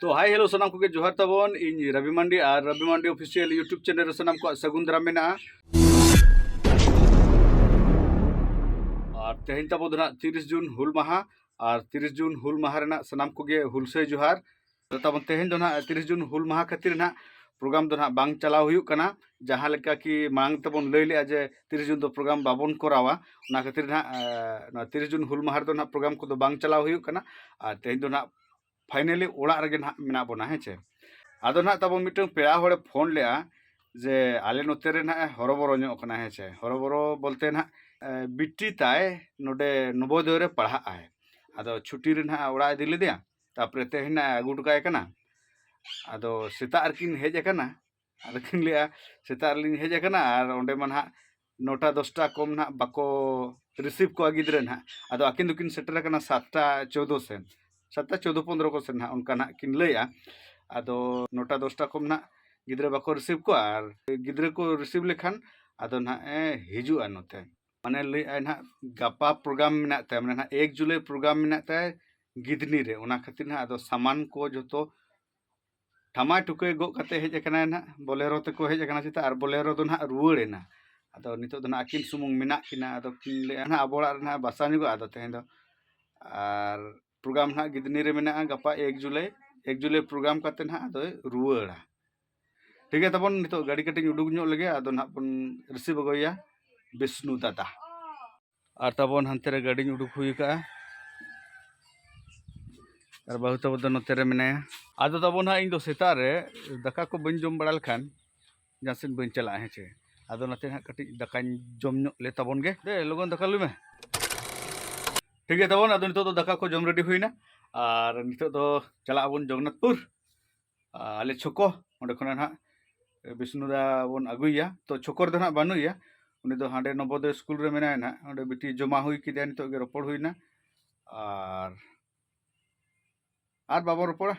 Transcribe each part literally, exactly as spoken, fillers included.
ᱛᱚ, hi, hello, ᱥᱟᱱᱟᱢ ᱠᱚᱜᱮ ᱡᱚᱦᱟᱨ ᱛᱟᱵᱚᱱ᱾ ᱤᱧ ᱨᱚᱵᱤ ᱢᱟᱱᱰᱤ ᱟᱨ ᱨᱚᱵᱤ ᱢᱟᱱᱰᱤ Official YouTube channel ᱨᱮ ᱥᱟᱱᱟᱢ ᱠᱚᱣᱟᱜ ᱥᱟᱹᱜᱩᱱ ᱫᱟᱨᱟᱢ ᱢᱮᱱᱟᱜᱼᱟ᱾ ᱟᱨ ᱛᱮᱦᱮᱧ ᱛᱟᱵᱚ ᱫᱚ ᱱᱟᱦᱟᱜ ᱛᱤᱨᱤᱥ ᱡᱩᱱ ᱦᱩᱞ ᱢᱟᱦᱟ, ᱟᱨ ᱛᱤᱨᱤᱥ ᱡᱩᱱ ᱦᱩᱞ ᱢᱟᱦᱟ ᱨᱮᱱᱟᱜ ᱥᱟᱱᱟᱢ ᱠᱚᱜᱮ ᱦᱩᱞᱥᱟᱹᱭ ᱡᱚᱦᱟᱨ᱾ ᱛᱟᱵᱚᱱ ᱛᱮᱦᱮᱧ ᱫᱚ ᱱᱟᱦᱟᱜ ᱛᱤᱨᱤᱥ ᱡᱩᱱ ᱦᱩᱞ ᱢᱟᱦᱟ ᱠᱷᱟᱹᱛᱤᱨ ᱱᱟᱦᱟᱜ program ᱫᱚ ᱱᱟᱦᱟᱜ ᱵᱟᱝ ᱪᱟᱞᱟᱣ ᱦᱩᱭᱩᱜ ᱠᱟᱱᱟ᱾ ᱡᱟᱦᱟᱸ ᱞᱮᱠᱟ ᱠᱤ ᱢᱟᱲᱟᱝ ᱛᱮᱵᱚᱱ ᱞᱟᱹᱭ ᱞᱮᱜᱼᱟ ᱡᱮ ᱛᱤᱨᱤᱥ ᱡᱩᱱ ᱫᱚ program ᱵᱟᱵᱚᱱ ᱠᱚᱨᱟᱣᱟ, ᱚᱱᱟ ᱠᱷᱟᱹᱛᱤᱨ ᱱᱟᱦᱟᱜ, ᱮ, ᱱᱚᱣᱟ ᱛᱤᱨᱤᱥ ᱡᱩᱱ ᱦᱩᱞ ᱢᱟᱦᱟ ᱨᱮᱫᱚ ᱱᱟᱦᱟᱜ program ᱠᱚᱫᱚ ᱵᱟᱝ ᱪᱟᱞᱟᱣ ᱦᱩᱭᱩᱜ ᱠᱟᱱᱟ᱾ ᱟᱨ ᱛᱮᱦᱮᱧ ᱫᱚ ᱱᱟᱦᱟᱜ finally ᱚᱲᱟᱜ ᱨᱮᱜᱮ ᱱᱟᱦᱟᱜ ᱢᱮᱱᱟᱜ ᱵᱚᱱᱟ, ᱦᱮᱸ ᱪᱮ᱾ ᱟᱫᱚ ᱱᱟᱦᱟᱜ ᱛᱟᱵᱚᱱ ᱢᱤᱫᱴᱟᱝ ᱯᱮᱲᱟ ᱦᱚᱲᱮ ᱯᱷᱳᱱ ᱞᱮᱜᱼᱟ ᱡᱮ ᱟᱞᱮ ᱱᱚᱛᱮ ᱨᱮ ᱱᱟᱦᱟᱜ ᱮ ᱦᱚᱨᱚᱵᱚᱨᱚ ᱧᱚᱜ ᱠᱟᱱᱟ, ᱦᱮᱸ ᱪᱮ᱾ ᱦᱚᱨᱚᱵᱚᱨᱚ ᱵᱚᱞᱛᱮ ᱱᱟᱦᱟᱜ, ᱮ, ᱵᱤᱴᱤ ᱛᱟᱭ ᱱᱚᱰᱮ ᱱᱚᱵᱳᱫᱚᱭ ᱨᱮ ᱯᱟᱲᱦᱟᱜ ᱟᱭ᱾ ᱟᱫᱚ ᱪᱷᱩᱴᱤ ᱨᱮ ᱱᱟᱦᱟᱜ ᱚᱲᱟᱜ ᱤᱫᱤ ᱞᱮᱫᱮᱭᱟ, ᱛᱟᱨᱯᱚᱨᱮ ᱛᱮᱦᱮᱧ ᱱᱟᱦᱟᱜ ᱟᱹᱜᱩ ᱦᱚᱴᱚ ᱠᱟᱭ ᱠᱟᱱᱟ᱾ ᱟᱫᱚ ᱥᱮᱛᱟᱜ ᱨᱮᱠᱤᱱ ᱦᱮᱡ ᱟᱠᱟᱱᱟ᱾ ᱟᱫᱚ ᱠᱤᱱ ᱞᱟᱹᱭᱟ, "ᱥᱮᱛᱟᱜ ᱨᱮᱞᱤᱧ ᱦᱮᱡ ᱟᱠᱟᱱᱟ ᱟᱨ ᱚᱸᱰᱮ ᱢᱟ ᱱᱟᱦᱟᱜ ᱱᱚᱴᱟ ᱫᱚᱥᱴᱟ ᱠᱚᱢ ᱱᱟᱦᱟᱜ ᱵᱟᱠᱚ receive ᱠᱚᱣᱟ ᱜᱤᱫᱽᱨᱟᱹ ᱱᱟᱦᱟᱜ᱾ ᱟᱫᱚ ᱟᱹᱠᱤᱱ ᱫᱚᱠᱤᱱ ᱥᱮᱴᱮᱨ ᱟᱠᱟᱱᱟ ᱥᱟᱛᱴᱟ ᱪᱳᱫᱽᱫᱳ ᱥᱮᱱ, ᱥᱟᱛᱴᱟ ᱪᱳᱫᱽᱫᱳ ᱯᱚᱱᱫᱽᱨᱚ ᱠᱚ ᱥᱮᱱ ᱱᱟᱦᱟᱜ, ᱚᱱᱠᱟ ᱱᱟᱦᱟᱜ ᱠᱤᱱ ᱞᱟᱹᱭᱟ᱾ ᱟᱫᱚ ᱱᱚᱴᱟ ᱫᱚᱥᱴᱟ ᱠᱚᱢ ᱱᱟᱦᱟᱜ ᱜᱤᱫᱽᱨᱟᱹ ᱵᱟᱠᱚ receive ᱠᱚᱣᱟ, ᱟᱨ ᱜᱤᱫᱽᱨᱟᱹ ᱠᱚ receive ᱞᱮᱠᱷᱟᱱ ᱟᱫᱚ ᱱᱟᱦᱟᱜ ᱮ ᱦᱤᱡᱩᱜᱼᱟ ᱱᱚᱛᱮ᱾ ᱢᱟᱱᱮ ᱞᱟᱹᱭᱮᱫᱼᱟᱭ ᱱᱟᱦᱟᱜ ᱜᱟᱯᱟ program ᱢᱮᱱᱟᱜ ᱛᱟᱭᱟ, ᱢᱟᱱᱮ ᱱᱟᱦᱟᱜ ᱮᱠ ᱡᱩᱞᱟᱭ program ᱢᱮᱱᱟᱜ ᱛᱟᱭᱟ ᱜᱤᱫᱽᱱᱤ ᱨᱮ, ᱚᱱᱟ ᱠᱷᱟᱹᱛᱤᱨ ᱱᱟᱦᱟᱜ ᱟᱫᱚ ᱥᱟᱢᱟᱱ ᱠᱚ ᱡᱚᱛᱚ ᱴᱷᱟᱢᱟᱭ ᱴᱷᱩᱠᱟᱹᱭ ᱜᱚᱜ ᱠᱟᱛᱮ ᱦᱮᱡ ᱟᱠᱟᱱᱟᱭ ᱱᱟᱦᱟᱜ᱾ ᱵᱚᱞᱮᱨᱳ ᱛᱮᱠᱚ ᱦᱮᱡ ᱟᱠᱟᱱᱟ ᱪᱮᱛᱟ, ᱟᱨ ᱵᱚᱞᱮᱨᱳ ᱫᱚ ᱱᱟᱦᱟᱜ ᱨᱩᱣᱟᱹᱲ ᱮᱱᱟ᱾ ᱟᱫᱚ ᱱᱤᱛᱚᱜ ᱫᱚ ᱱᱟᱦᱟᱜ ᱟᱹᱠᱤᱱ ᱥᱩᱢᱩᱝ ᱢᱮᱱᱟᱜ ᱠᱤᱱᱟ᱾ ᱟᱫᱚ ᱠᱤᱱ ᱞᱟᱹᱭᱟ ᱱᱟᱦᱟᱜ ᱟᱵᱚ ᱚᱲᱟᱜ ᱨᱮ ᱱᱟᱦᱟᱜ ᱵᱟᱥᱟ ᱧᱚᱜᱚᱜᱼᱟ ᱟᱫᱚ ᱛᱮᱦᱮᱧ ᱫᱚ᱾ ᱟᱨ program ᱱᱟᱦᱟᱜ ᱜᱤᱫᱽᱱᱤ ᱨᱮ ᱢᱮᱱᱟᱜᱼᱟ ᱜᱟᱯᱟ ᱮᱠ ᱡᱩᱞᱟᱭ, ᱮᱠ ᱡᱩᱞᱟᱭ program ᱠᱟᱛᱮ ᱱᱟᱦᱟᱜ ᱟᱫᱚᱭ ᱨᱩᱣᱟᱹᱲᱟ᱾ ᱴᱷᱤᱠ ᱜᱮᱭᱟ ᱛᱟᱵᱚᱱ, ᱱᱤᱛᱚᱜ ᱜᱟᱹᱰᱤ ᱠᱟᱹᱴᱤᱡ ᱩᱰᱩᱠ ᱧᱚᱜ ᱞᱮᱜᱮ, ᱟᱫᱚ ᱱᱟᱦᱟᱜ ᱵᱚᱱ receive ᱟᱹᱜᱩᱭᱟ ᱵᱤᱥᱱᱩ ᱫᱟᱫᱟ᱾ ᱟᱨ ᱛᱟᱵᱚᱱ ᱦᱟᱱᱛᱮ ᱨᱮ ᱜᱟᱹᱰᱤᱧ ᱩᱰᱩᱠ ᱦᱩᱭ ᱟᱠᱟᱜᱼᱟ᱾ ᱟᱨ ᱵᱟᱹᱦᱩ ᱛᱟᱵᱚ ᱫᱚ ᱱᱚᱛᱮ ᱨᱮ ᱢᱮᱱᱟᱭᱟ᱾ ᱟᱫᱚ ᱛᱟᱵᱚᱱ ᱦᱟᱸᱜ ᱤᱧ ᱫᱚ ᱥᱮᱛᱟᱜ ᱨᱮ ᱫᱟᱠᱟ ᱠᱚ ᱵᱟᱹᱧ ᱡᱚᱢ ᱵᱟᱲᱟ ᱞᱮᱠᱷᱟᱱ ᱡᱟᱦᱟᱸ ᱥᱮᱫ ᱵᱟᱹᱧ ᱪᱟᱞᱟᱜᱼᱟ, ᱦᱮᱸ ᱪᱮ᱾ ᱟᱫᱚ ᱚᱱᱟᱛᱮ ᱦᱟᱸᱜ ᱠᱟᱹᱴᱤᱡ ᱫᱟᱠᱟᱧ ᱡᱚᱢ ᱧᱚᱜ ᱞᱮ ᱛᱟᱵᱚᱱ ᱜᱮ᱾ ᱫᱮ, ᱞᱚᱜᱚᱱ ᱫᱟᱠᱟ ᱞᱩᱭ ᱢᱮ᱾ ᱴᱷᱤᱠ ᱜᱮᱭᱟ ᱛᱟᱵᱚᱱ, ᱟᱫᱚ ᱱᱤᱛᱚᱜ ᱫᱚ ᱫᱟᱠᱟ ᱠᱚ ᱡᱚᱢ ready ᱦᱩᱭᱱᱟ᱾ ᱟᱨ ᱱᱤᱛᱚᱜ ᱫᱚ ᱪᱟᱞᱟᱜ ᱟᱵᱚᱱ ᱡᱚᱜᱚᱱᱱᱟᱛᱷᱯᱩᱨ᱾ ᱟᱞᱮ ᱪᱷᱚᱠᱚ, ᱚᱸᱰᱮ ᱠᱷᱚᱱᱟᱜ ᱱᱟᱦᱟᱜ ᱵᱤᱥᱱᱩ ᱫᱟ ᱵᱚᱱ ᱟᱹᱜᱩᱭᱮᱭᱟ᱾ ᱛᱚ, ᱪᱷᱚᱠᱚ ᱨᱮᱫᱚ ᱱᱟᱦᱟᱜ ᱵᱟᱹᱱᱩᱜ ᱮᱭᱟ, ᱩᱱᱤ ᱫᱚ ᱦᱟᱸᱰᱮ ᱱᱚᱵᱳᱫᱚᱭ ᱥᱠᱩᱞ ᱨᱮ ᱢᱮᱱᱟᱭᱟ ᱱᱟᱦᱟᱜ᱾ ᱚᱸᱰᱮ ᱵᱤᱴᱤ ᱡᱚᱢᱟ ᱦᱩᱭ ᱠᱮᱫᱮᱭᱟ, ᱱᱤᱛᱚᱜ ᱜᱮ ᱨᱚᱯᱚᱲ ᱦᱩᱭᱱᱟ᱾ ᱟᱨ, ᱟᱨ ᱵᱟᱵᱚ ᱨᱚᱯᱚᱲᱟ,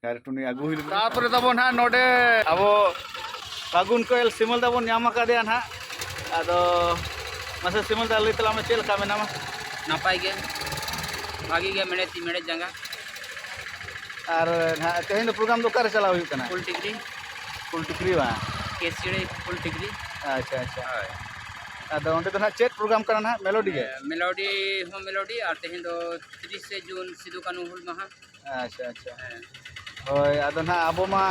direct ᱩᱱᱤ ᱟᱹᱜᱩ ᱦᱩᱭ ᱞᱮᱱᱟ᱾ ᱛᱟᱨᱯᱚᱨᱮ ᱛᱟᱵᱚᱱ ᱱᱟᱦᱟᱜ ᱱᱚᱰᱮ ᱟᱵᱚ ᱯᱷᱟᱹᱜᱩᱱ ᱠᱚᱭᱮᱞ ᱥᱤᱢᱚᱞ ᱫᱟ ᱵᱚᱱ ᱧᱟᱢ ᱟᱠᱟᱫᱮᱭᱟ ᱱᱟᱦᱟᱜ᱾ ᱟᱫᱚ ᱢᱟᱥᱮ ᱥᱤᱢᱚᱞ ᱫᱟ, ᱞᱟᱹᱭ ᱛᱟᱞᱟᱝ ᱢᱮ, ᱪᱮᱫ ᱞᱮᱠᱟ ᱢᱮᱱᱟᱢᱟ? ᱱᱟᱯᱟᱭ ᱜᱮ, ᱵᱷᱟᱜᱮ ᱜᱮ, ᱢᱮᱬᱦᱮᱫ ᱛᱤ ᱢᱮᱬᱦᱮᱫ ᱡᱟᱸᱜᱟ᱾ ᱟᱨ ᱱᱟᱦᱟᱜ ᱛᱮᱦᱮᱧ ᱫᱚ ᱯᱨᱳᱜᱨᱟᱢ ᱫᱚ ᱚᱠᱟᱨᱮ ᱪᱟᱞᱟᱣ ᱦᱩᱭᱩᱜ ᱠᱟᱱᱟ? ᱯᱩᱞᱴᱤᱠᱨᱤ᱾ ᱯᱩᱞᱴᱤᱠᱨᱤ ᱵᱟᱝ? ᱠᱮᱥᱤᱲᱤ ᱯᱩᱞᱴᱤᱠᱨᱤ᱾ ᱟᱪᱪᱷᱟ, ᱟᱪᱪᱷᱟ᱾ ᱦᱳᱭ᱾ ᱟᱫᱚ ᱚᱸᱰᱮ ᱫᱚ ᱱᱟᱦᱟᱜ ᱪᱮᱫ ᱯᱨᱳᱜᱨᱟᱢ ᱠᱟᱱᱟ ᱱᱟᱦᱟᱜ? ᱢᱮᱞᱳᱰᱤ ᱜᱮ? ᱮ, ᱢᱮᱞᱳᱰᱤ ᱦᱚᱸ ᱢᱮᱞᱳᱰᱤ, ᱟᱨ ᱛᱮᱦᱮᱧ ᱫᱚ ᱛᱤᱨᱤᱥᱮ ᱡᱩᱱ ᱥᱤᱫᱩ ᱠᱟᱹᱱᱦᱩ ᱦᱩᱞ ᱢᱟᱦᱟ᱾ ᱟᱪᱪᱷᱟ, ᱟᱪᱪᱷᱟ᱾ ᱦᱮᱸ᱾ ᱦᱳᱭ, ᱟᱫᱚ ᱱᱟᱦᱟᱜ ᱟᱵᱚ ᱢᱟ,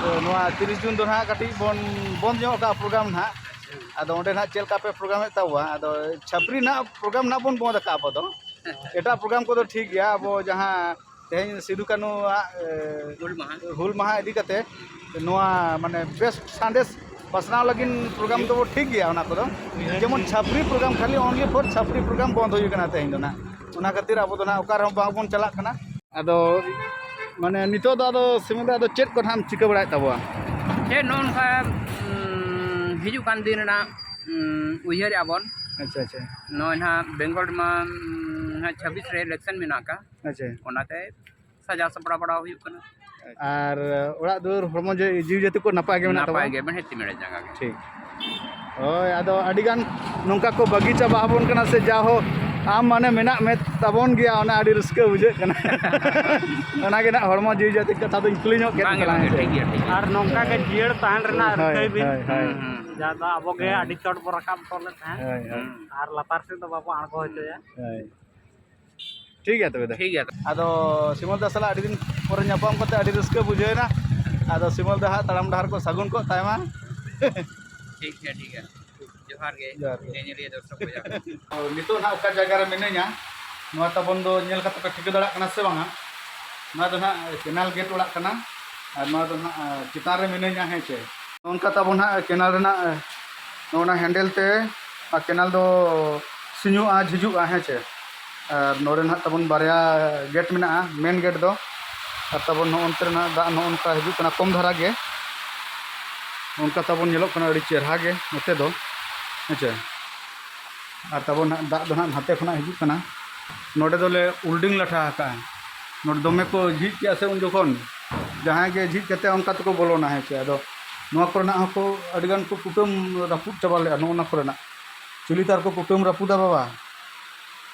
ᱮ, ᱱᱚᱣᱟ ᱛᱤᱨᱤᱥ ᱡᱩᱱ ᱫᱚ ᱱᱟᱦᱟᱜ ᱠᱟᱹᱴᱤᱡ ᱵᱚᱱ ᱵᱚᱱᱫ ᱧᱚᱜ ᱠᱟᱜᱼᱟ ᱯᱨᱳᱜᱨᱟᱢ ᱱᱟᱦᱟᱜ᱾ ᱟᱫᱚ ᱚᱸᱰᱮ ᱱᱟᱦᱟᱜ ᱪᱮᱫ ᱞᱮᱠᱟ ᱯᱮ ᱯᱨᱳᱜᱨᱟᱢᱮᱫ ᱛᱟᱵᱚᱣᱟ? ᱟᱫᱚ ᱪᱷᱟᱹᱯᱨᱤ ᱱᱟᱦᱟᱜ ᱯᱨᱳᱜᱨᱟᱢ ᱱᱟᱦᱟᱜ ᱵᱚᱱ ᱵᱚᱱᱫ ᱟᱠᱟᱫᱼᱟ ᱟᱵᱚ ᱫᱚ᱾ ᱮᱴᱟᱜ ᱯᱨᱳᱜᱨᱟᱢ ᱠᱚᱫᱚ ᱴᱷᱤᱠ ᱜᱮᱭᱟ, ᱟᱵᱚ ᱡᱟᱦᱟᱸ ᱛᱮᱦᱮᱧ ᱥᱤᱫᱩ ᱠᱟᱹᱱᱩᱣᱟᱜ, ᱮ, ᱦᱩᱞ ᱢᱟᱦᱟ᱾ ᱦᱩᱞ ᱢᱟᱦᱟ ᱤᱫᱤ ᱠᱟᱛᱮ ᱱᱚᱣᱟ ᱢᱟᱱᱮ ᱵᱮᱥ ᱥᱟᱸᱫᱮᱥ ᱯᱟᱥᱱᱟᱣ ᱞᱟᱹᱜᱤᱫ ᱯᱨᱳᱜᱨᱟᱢ ᱫᱚ ᱴᱷᱤᱠ ᱜᱮᱭᱟ, ᱚᱱᱟ ᱠᱚᱫᱚ ᱡᱮᱢᱚᱱ ᱪᱷᱟᱹᱯᱨᱤ ᱯᱨᱳᱜᱨᱟᱢ, ᱠᱷᱟᱹᱞᱤ only for ᱪᱷᱟᱹᱯᱨᱤ ᱯᱨᱳᱜᱨᱟᱢ ᱵᱚᱱᱫ ᱦᱩᱭ ᱠᱟᱱᱟ ᱛᱮᱦᱮᱧ ᱫᱚ ᱱᱟᱦᱟᱜ᱾ ᱚᱱᱟ ᱠᱷᱟᱹᱛᱤᱨ ᱟᱵᱚ ᱫᱚ ᱱᱟᱦᱟᱜ ᱚᱠᱟ ᱨᱮᱦᱚᱸ ᱵᱟᱝᱵᱚᱱ ᱪᱟᱞᱟᱜ ᱠᱟᱱᱟ᱾ ᱟᱫᱚ ᱢᱟᱱᱮ ᱱᱤᱛᱚᱜ ᱫᱚ ᱟᱫᱚ ᱥᱤᱢᱚᱞ ᱫᱟ ᱟᱫᱚ ᱪᱮᱫ ᱠᱚ ᱱᱟᱦᱟᱜ ᱮᱢ ᱪᱤᱠᱟᱹ ᱵᱟᱲᱟᱭᱮᱫ ᱛᱟᱵᱚᱣᱟ? ᱪᱮᱫ ᱱᱚᱜᱼᱚ ᱱᱚᱝᱠᱟ, ᱩᱸ, ᱦᱤᱡᱩᱜ ᱠᱟᱱ ᱫᱤᱱ ᱨᱮᱱᱟᱜ, ᱩᱸ, ᱩᱭᱦᱟᱹᱨᱮᱜᱼᱟ ᱵᱚᱱ᱾ ᱟᱪᱪᱷᱟ, ᱟᱪᱪᱷᱟ᱾ ᱱᱚᱜᱼᱚᱭ ᱱᱟᱦᱟᱜ ᱵᱮᱝᱜᱚᱞ ᱨᱮᱢᱟ, ᱩᱸ, ᱱᱟᱦᱟᱜ ᱪᱷᱟᱵᱵᱤᱥ ᱨᱮ election ᱢᱮᱱᱟᱜ ᱟᱠᱟᱫ᱾ ᱟᱪᱪᱷᱟ᱾ ᱚᱱᱟᱛᱮ ᱥᱟᱡᱟᱣ ᱥᱟᱯᱲᱟᱣ ᱵᱟᱲᱟ ᱦᱩᱭᱩᱜ ᱠᱟᱱᱟ᱾ ᱟᱨ ᱚᱲᱟᱜ ᱫᱩᱣᱟᱹᱨ, ᱦᱚᱲᱢᱚ ᱡᱤ-, ᱡᱤᱣᱤ ᱡᱟᱹᱛᱤ ᱠᱚ ᱱᱟᱯᱟᱭ ᱜᱮ ᱢᱮᱱᱟᱜ ᱛᱟᱵᱚᱱᱟ? ᱱᱟᱯᱟᱭ ᱜᱮ, ᱢᱮᱬᱦᱮᱫ ᱛᱤ ᱢᱮᱬᱦᱮᱫ ᱡᱟᱸᱜᱟ ᱜᱮ᱾ ᱴᱷᱤᱠ᱾ ᱦᱳᱭ, ᱟᱫᱚ ᱟᱹᱰᱤ ᱜᱟᱱ ᱱᱚᱝᱠᱟ ᱠᱚ ᱵᱟᱹᱜᱤ ᱪᱟᱵᱟ ᱟᱵᱚᱱ ᱠᱟᱱᱟ ᱥᱮ, ᱡᱟᱦᱳᱠ, ᱟᱢ ᱢᱟᱱᱮ ᱢᱮᱱᱟᱜ ᱢᱮ ᱛᱟᱵᱚᱱ ᱜᱮᱭᱟ, ᱚᱱᱟ ᱟᱹᱰᱤ ᱨᱟᱹᱥᱠᱟᱹ ᱵᱩᱡᱷᱟᱹᱜ ᱠᱟᱱᱟ᱾ ᱚᱱᱟ ᱜᱮ ᱱᱟᱜ ᱦᱚᱲᱢᱚ ᱡᱤᱣᱤ ᱡᱟᱹᱛᱤ ᱠᱟᱛᱷᱟ ᱫᱚᱧ ᱠᱩᱞᱤ ᱧᱚᱜ ᱠᱮᱫ ᱵᱟᱝ ᱜᱮ, ᱛᱟᱞᱟᱝᱟ ᱵᱟᱝ ᱜᱮ, ᱦᱮᱸ ᱥᱮ? ᱴᱷᱤᱠ ᱜᱮᱭᱟ, ᱴᱷᱤᱠ ᱜᱮᱭᱟ᱾ ᱟᱨ ᱱᱚᱝᱠᱟ ᱜᱮ ᱡᱤᱭᱟᱹᱲ ᱛᱟᱦᱮᱱ ᱨᱮᱱᱟᱜ ᱦᱳᱭ, ᱨᱤᱠᱟᱹᱭ ᱵᱤᱱ᱾ ᱦᱳᱭ, ᱦᱳᱭ᱾ ᱦᱩᱸ, ᱦᱩᱸ᱾ ᱡᱟᱦᱟᱸ ᱫᱚ ᱟᱵᱚ ᱜᱮ ᱦᱳᱭ᱾ ᱟᱹᱰᱤ ᱪᱚᱴ ᱵᱚ ᱨᱟᱠᱟᱵ ᱦᱚᱴᱚ ᱞᱮᱫ ᱛᱟᱦᱮᱸᱫ᱾ ᱦᱳᱭ, ᱦᱳᱭ᱾ ᱦᱩᱸ᱾ ᱟᱨ ᱞᱟᱛᱟᱨ ᱥᱮᱫ ᱫᱚ ᱵᱟᱵᱚ ᱟᱬᱜᱚ ᱦᱚᱪᱚᱭᱟ᱾ ᱦᱳᱭ᱾ ᱴᱷᱤᱠ ᱜᱮᱭᱟ ᱛᱚᱵᱮ ᱫᱟ᱾ ᱴᱷᱤᱠ ᱜᱮᱭᱟ ᱛᱚᱵᱮ᱾ ᱟᱫᱚ ᱥᱤᱢᱚᱞ ᱫᱟ ᱥᱟᱞᱟᱜ ᱟᱹᱰᱤ ᱫᱤᱱ ᱯᱚᱨᱮ ᱧᱟᱯᱟᱢ ᱠᱟᱛᱮ ᱟᱹᱰᱤ ᱨᱟᱹᱥᱠᱟᱹ ᱵᱩᱡᱷᱟᱹᱣ ᱮᱱᱟ᱾ ᱟᱫᱚ ᱥᱤᱢᱚᱞ ᱫᱟ ᱦᱟᱸᱜ ᱛᱟᱲᱟᱢ ᱰᱟᱦᱟᱨ ᱠᱚ ᱥᱟᱹᱜᱩᱱ ᱠᱚᱜ ᱛᱟᱭ ᱢᱟ᱾ ᱴᱷᱤᱠ ᱜᱮᱭᱟ, ᱴᱷᱤᱠ ᱜᱮᱭᱟ᱾ ᱡᱚᱦᱟᱨ ᱜᱮ, ᱡᱚᱦᱟᱨ ᱜᱮ᱾ ᱧᱮᱧᱮᱞᱤᱭᱟᱹ ᱫᱚᱨᱥᱚᱠ ᱵᱚᱭᱦᱟ ᱠᱚ᱾ ᱟᱫᱚ ᱱᱤᱛᱚᱜ ᱱᱟᱦᱟᱜ ᱚᱠᱟ ᱡᱟᱭᱜᱟ ᱨᱮ ᱢᱤᱱᱟᱹᱧᱟ, ᱱᱚᱣᱟ ᱛᱟᱵᱚᱱ ᱫᱚ ᱧᱮᱞ ᱠᱟᱛᱮ ᱯᱮ ᱴᱷᱤᱠᱟᱹ ᱫᱟᱲᱮᱭᱟᱜ ᱠᱟᱱᱟ ᱥᱮ ᱵᱟᱝᱟ? ᱱᱚᱣᱟ ᱫᱚ ᱱᱟᱦᱟᱜ canal gate ᱚᱲᱟᱜ ᱠᱟᱱᱟ᱾ ᱟᱨ ᱱᱚᱣᱟ ᱫᱚ ᱱᱟᱦᱟᱜ, ᱟᱸ, ᱪᱮᱛᱟᱱ ᱨᱮ ᱢᱤᱱᱟᱹᱧᱟ, ᱦᱮᱸ ᱪᱮ᱾ ᱱᱚᱝᱠᱟ ᱛᱟᱵᱚᱱ ᱦᱟᱸᱜ canal ᱨᱮᱱᱟᱜ, ᱱᱚᱜᱼᱚ ᱱᱟ handle ᱛᱮ ᱟᱨ canal ᱫᱚ ᱥᱤᱧᱚᱜᱼᱟ, ᱡᱷᱤᱡᱚᱜᱼᱟ, ᱦᱮᱸ ᱪᱮ᱾ ᱟᱨ ᱱᱚᱰᱮ ᱱᱟᱦᱟᱜ ᱛᱟᱵᱚᱱ ᱵᱟᱨᱭᱟ gate ᱢᱮᱱᱟᱜᱼᱟ, main gate ᱫᱚ᱾ ᱟᱨ ᱛᱟᱵᱚᱱ ᱱᱚᱜᱼᱚ ᱱᱚᱛᱮ ᱨᱮᱱᱟᱜ ᱫᱟᱜ ᱱᱚᱜᱼᱚ ᱱᱚᱝᱠᱟ ᱦᱤᱡᱩᱜ ᱠᱟᱱᱟ ᱠᱚᱢ ᱫᱷᱟᱨᱟ ᱜᱮ, ᱱᱚᱝᱠᱟ ᱛᱟᱵᱚᱱ ᱧᱮᱞᱚᱜ ᱠᱟᱱᱟ ᱟᱹᱰᱤ ᱪᱮᱦᱨᱟ ᱜᱮ ᱱᱚᱛᱮ ᱫᱚ, ᱦᱮᱸ ᱪᱮ᱾ ᱟᱨ ᱛᱟᱵᱚᱱ ᱱᱟᱦᱟᱜ ᱫᱟᱜ ᱫᱚ ᱱᱟᱦᱟᱜ ᱱᱟᱛᱮ ᱠᱷᱚᱱᱟᱜ ᱦᱤᱡᱩᱜ ᱠᱟᱱᱟ᱾ ᱱᱚᱰᱮ ᱫᱚᱞᱮ ᱩᱞᱰᱤᱝ ᱞᱟᱴᱷᱟ ᱟᱠᱟᱜᱼᱟ᱾ ᱱᱚᱰᱮ ᱫᱚᱢᱮ ᱠᱚ ᱡᱷᱤᱡ ᱠᱮᱜᱼᱟ ᱥᱮ ᱩᱱ ᱡᱚᱠᱷᱚᱱ, ᱡᱟᱦᱟᱸᱭ ᱜᱮ ᱡᱷᱤᱡ ᱠᱟᱛᱮ ᱚᱱᱠᱟ ᱛᱮᱠᱚ ᱵᱚᱞᱚᱱᱟ, ᱦᱮᱸ ᱪᱮ᱾ ᱟᱫᱚ ᱱᱚᱣᱟ ᱠᱚᱨᱮᱱᱟᱜ ᱦᱚᱸᱠᱚ ᱟᱹᱰᱤᱜᱟᱱ ᱠᱚ ᱠᱩᱴᱟᱹᱢ ᱨᱟᱹᱯᱩᱫ ᱪᱟᱵᱟ ᱞᱮᱜᱼᱟ, ᱱᱚᱜᱼᱚ ᱱᱟ ᱠᱚᱨᱮᱱᱟᱜ᱾ ᱪᱩᱞᱤ ᱛᱟᱨ ᱠᱚ ᱠᱩᱴᱟᱹᱢ ᱨᱟᱹᱯᱩᱫᱟ ᱵᱟᱵᱟ᱾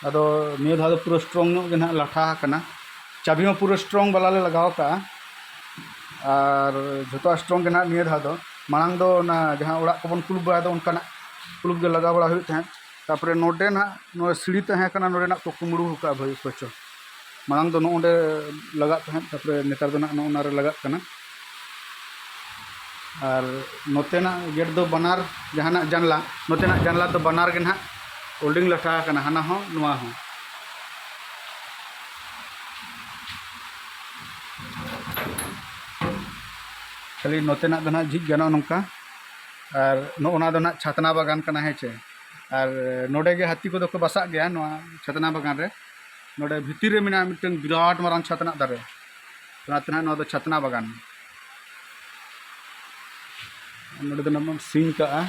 ᱟᱫᱚ ᱱᱤᱭᱟᱹ ᱫᱷᱟᱣ ᱫᱚ ᱯᱩᱨᱟᱹ strong ᱧᱚᱜ ᱜᱮ ᱱᱟᱦᱟᱜ ᱞᱟᱴᱷᱟ ᱟᱠᱟᱱᱟ᱾ ᱪᱟᱵᱤ ᱦᱚᱸ ᱯᱩᱨᱟᱹ ᱥᱴᱨᱚᱝ ᱵᱟᱞᱟ ᱞᱮ ᱞᱟᱜᱟᱣ ᱠᱟᱜᱼᱟ᱾ ᱟᱨ ᱡᱷᱚᱛᱚ ᱥᱴᱨᱚᱝ ᱜᱮ ᱱᱟᱦᱟᱜ ᱱᱤᱭᱟᱹ ᱫᱷᱟᱣ ᱫᱚ, ᱢᱟᱲᱟᱝ ᱫᱚ ᱚᱱᱟ ᱡᱟᱦᱟᱸ ᱚᱲᱟᱜ ᱠᱚᱵᱚᱱ ᱠᱩᱞᱩᱯ ᱵᱟᱲᱟᱭ ᱫᱚ, ᱚᱱᱠᱟᱱᱟᱜ ᱠᱩᱞᱩᱯ ᱜᱮ ᱞᱟᱜᱟᱣ ᱵᱟᱲᱟ ᱦᱩᱭᱩᱜ ᱛᱟᱦᱮᱸᱫ᱾ ᱛᱟᱨᱯᱚᱨᱮ ᱱᱚᱰᱮ ᱱᱟᱦᱟᱜ ᱱᱚᱣᱟ ᱥᱤᱲᱤ ᱛᱟᱦᱮᱸ ᱠᱟᱱᱟ, ᱱᱚᱰᱮᱱᱟᱜ ᱠᱚ ᱠᱩᱢᱵᱽᱲᱩ ᱟᱠᱟᱫᱼᱟ ᱵᱷᱟᱹᱜᱤ ᱚᱠᱚᱭ ᱪᱚ᱾ ᱢᱟᱲᱟᱝ ᱫᱚ ᱱᱚᱜᱼᱚᱸᱰᱮ ᱞᱟᱜᱟᱜ ᱛᱟᱦᱮᱸᱫ, ᱛᱟᱨᱯᱚᱨᱮ ᱱᱮᱛᱟᱨ ᱫᱚ ᱱᱟᱦᱟᱜ ᱱᱚᱜᱼᱚ ᱱᱟ ᱨᱮ ᱞᱟᱜᱟᱜ ᱠᱟᱱᱟ᱾ ᱟᱨ ᱱᱚᱛᱮᱱᱟᱜ ᱜᱮᱴ ᱫᱚ ᱵᱟᱱᱟᱨ, ᱡᱟᱦᱟᱱᱟᱜ ᱡᱟᱱᱞᱟ, ᱱᱚᱛᱮᱱᱟᱜ ᱡᱟᱱᱞᱟ ᱫᱚ ᱵᱟᱱᱟᱨ ᱜᱮ ᱱᱟᱦᱟᱜ ᱳᱞᱰᱤᱝ ᱞᱟᱴᱷᱟ ᱟᱠᱟᱱᱟ, ᱦᱟᱱᱟ ᱦᱚᱸ ᱱᱚᱣᱟ ᱦᱚᱸ᱾ ᱠᱷᱟᱹᱞᱤ ᱱᱚᱛᱮᱱᱟᱜ ᱫᱚ ᱱᱟᱦᱟᱜ ᱡᱷᱤᱡ ᱜᱟᱱᱚᱜᱼᱟ ᱱᱚᱝᱠᱟ᱾ ᱟᱨ ᱱᱚᱜᱼᱚ ᱱᱟ ᱫᱚ ᱱᱟᱦᱟᱜ ᱪᱷᱟᱛᱱᱟ ᱵᱟᱜᱟᱱ ᱠᱟᱱᱟ, ᱦᱮᱸ ᱪᱮ᱾ ᱟᱨ ᱱᱚᱰᱮ ᱜᱮ ᱦᱟᱹᱛᱤ ᱠᱚᱫᱚ ᱠᱚ ᱵᱟᱥᱟᱜ ᱜᱮᱭᱟ, ᱱᱚᱣᱟ ᱪᱷᱟᱛᱱᱟ ᱵᱟᱜᱟᱱ ᱨᱮ᱾ ᱱᱚᱰᱮ ᱵᱷᱤᱛᱤᱨ ᱨᱮ ᱢᱮᱱᱟᱜᱼᱟ ᱢᱤᱫᱴᱟᱝ ᱵᱤᱨᱟᱴ ᱢᱟᱨᱟᱝ ᱪᱷᱟᱛᱱᱟ ᱫᱟᱨᱮ, ᱚᱱᱟᱛᱮ ᱱᱟᱦᱟᱜ ᱱᱚᱣᱟ ᱫᱚ ᱪᱷᱟᱛᱱᱟ ᱵᱟᱜᱟᱱ᱾ ᱱᱚᱰᱮ ᱫᱚ ᱱᱟᱦᱟᱜ ᱵᱚᱱ ᱥᱤᱧ ᱠᱟᱜᱼᱟ᱾